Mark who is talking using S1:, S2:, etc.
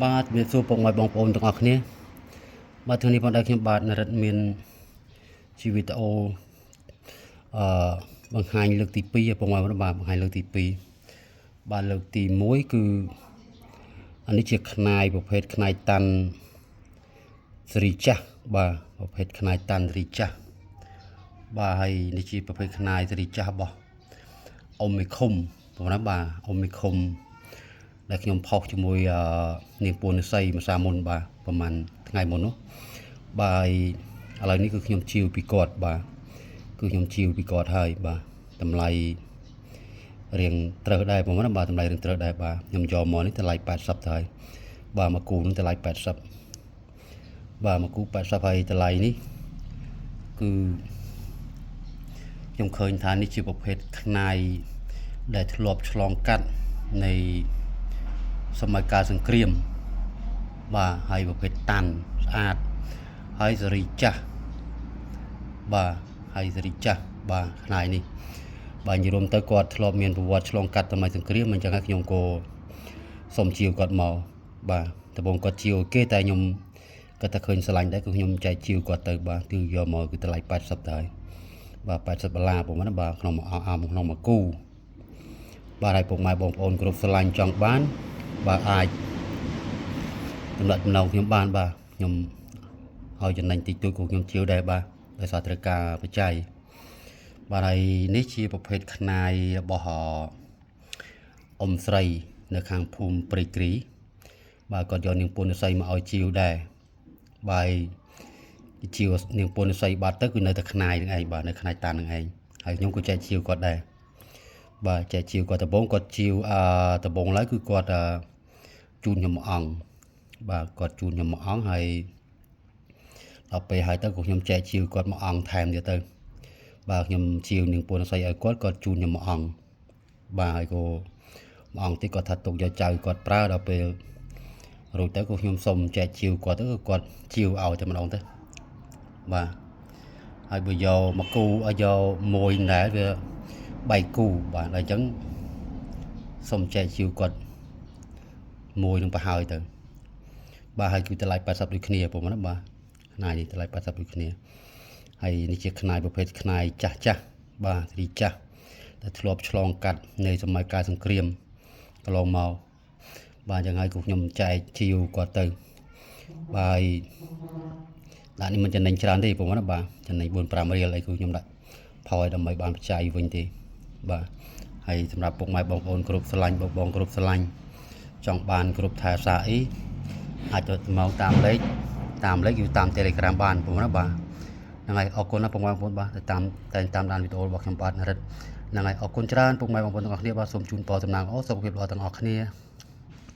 S1: បាទជំរាបសួរពុកម៉ែបងប្អូនទាំងអស់គ្នាបាទថ្ងៃនេះបងដែរខ្ញុំបាទនរិទ្ធមានជាវីដេអូអឺបង្ហាញលើកទី2ពុកម៉ែបងប្អូនបាទបង្ហាញលើកទី2បាទលើកទី1គឺអានេះជាខ្នាយប្រភេទខ្នាយតាន់សេរីចាស់បាទប្រភេទខ្នាយតាន់សេរីចាស់បាទហើយនេះជាប្រភេទខ្នាយសេរីចាស់របស់អ៊ំមេឃុំបងណាបាទអ៊ំមេឃុំ ដែលខ្ញុំផុសជាមួយនាងពូនសីម្សិលមុនបាទប្រហែលថ្ងៃមុននោះបាទឥឡូវនេះគឺខ្ញុំជាវពីគាត់បាទគឺខ្ញុំជាវពីគាត់ហើយបាទតម្លៃរៀងត្រូវដែរប្រហែលបាទតម្លៃរៀងត្រូវដែរបាទខ្ញុំយកមកនេះតម្លៃ80ទៅហើយបាទមកគូនឹងតម្លៃ80បាទមកគូ80ហើយតម្លៃនេះគឺខ្ញុំឃើញថានេះជាប្រភេទខ្នាយដែលធ្លាប់ឆ្លងកាត់នៃសម័យកាលសង្គ្រាមបាទហើយប្រភេទតាន់ស្អាតហើយសេរីចាស់បាទហើយសេរីចាស់បាទខ្នាយនេះបាទនិយាយរួមទៅគាត់ធ្លាប់មានប្រវត្តិឆ្លងកាត់សម័យសង្គ្រាមអញ្ចឹងហើយខ្ញុំក៏សុំជាវគាត់មកបាទដំបូងគាត់ជាវគេតែខ្ញុំគាត់តែឃើញស្រឡាញ់ដែរគឺខ្ញុំចែកជាវគាត់ទៅបាទគឺយកមកគឺតម្លៃ80ទៅហើយបាទ80ដុល្លារប្រហែលណាបាទក្នុងមួយអាមក្នុងមួយគូបាទហើយពុកម៉ែបងប្អូនគ្រប់ស្រឡាញ់ចង់បានបាទអាចចំណុចចំណងខ្ញុំបានបាទខ្ញុំឲ្យចំណេញតិចតួចក៏ខ្ញុំជាវដែរបាទដោយសារត្រូវការបច្ច័យបាទហើយនេះជាប្រភេទខ្នាយរបស់អ៊ំស្រីនៅខាងភូមិព្រៃគ្រីបាទគាត់យកនាងពូនសីមកឲ្យជាវដែរបាទជាវនាងពូនសីបាត់ទៅគឺនៅតែខ្នាយនឹងឯងបាទនៅខ្នាយតាននឹងឯងហើយខ្ញុំក៏ចែកជាវគាត់ដែរបាទចែកជាវគាត់ដំបងគាត់ជាវអឺដំបងឡើយគឺគាត់ជូនខ្ញុំមួយអង្គបាទគាត់ជូនខ្ញុំមួយអង្គហើយដល់ពេលហើយទៅក៏ខ្ញុំចែកជាវគាត់មួយអង្គថែមទៀតទៅបាទខ្ញុំជាវនាងពូនសីឲ្យគាត់គាត់ជូនខ្ញុំមួយអង្គបាទហើយក៏មួយអង្គទៀតគាត់ថាទុកយកចៅគាត់ប្រើដល់ពេលរួចទៅក៏ខ្ញុំសុំចែកជាវគាត់ទៅក៏គាត់ជាវឲ្យតែម្ដងទៅបាទហើយបើយកមកគូឲ្យយកមួយដែរវាបែកគូបាទដល់អញ្ចឹងសុំចែកជាវគាត់មួយនឹងប្រហើយទៅបាទហើយគឺតម្លៃ80ដូចគ្នាបងប្អូនណាបាទខ្នាយនេះតម្លៃ80ដូចគ្នាហើយនេះជាខ្នាយប្រភេទខ្នាយចាស់ចាស់បាទរីចាស់ដែលធ្លាប់ឆ្លងកាត់នៃសម័យកាលសង្គ្រាមកន្លងមកបាទយ៉ាងហើយក៏ខ្ញុំចែកជាវគាត់ទៅបាទដាក់នេះមិនចំណេញច្រើនទេបងប្អូនណាបាទចំណេញ4 5រៀលអីគឺខ្ញុំដាក់ផោយដើម្បីបានបច្ច័យវិញទេបាទហើយសម្រាប់ពុកម៉ែបងប្អូនគ្រប់ស្រឡាញ់បងបងគ្រប់ស្រឡាញ់ចង់បានគ្រប់ថែសារអីអាចទៅមកតាមលេខតាមលេខឬតាម Telegram បានបងប្អូនណាបាទហ្នឹងហើយអរគុណណាស់ពុកម៉ែបងប្អូនបាទតាមតែតាមដានវីដេអូរបស់ខ្ញុំបាទនរិទ្ធហ្នឹងហើយអរគុណច្រើនពុកម៉ែបងប្អូនទាំងអស់គ្នាបាទសូមជូនពរតំណាងល្អសុខភាពល្អទាំងអស់គ្នា។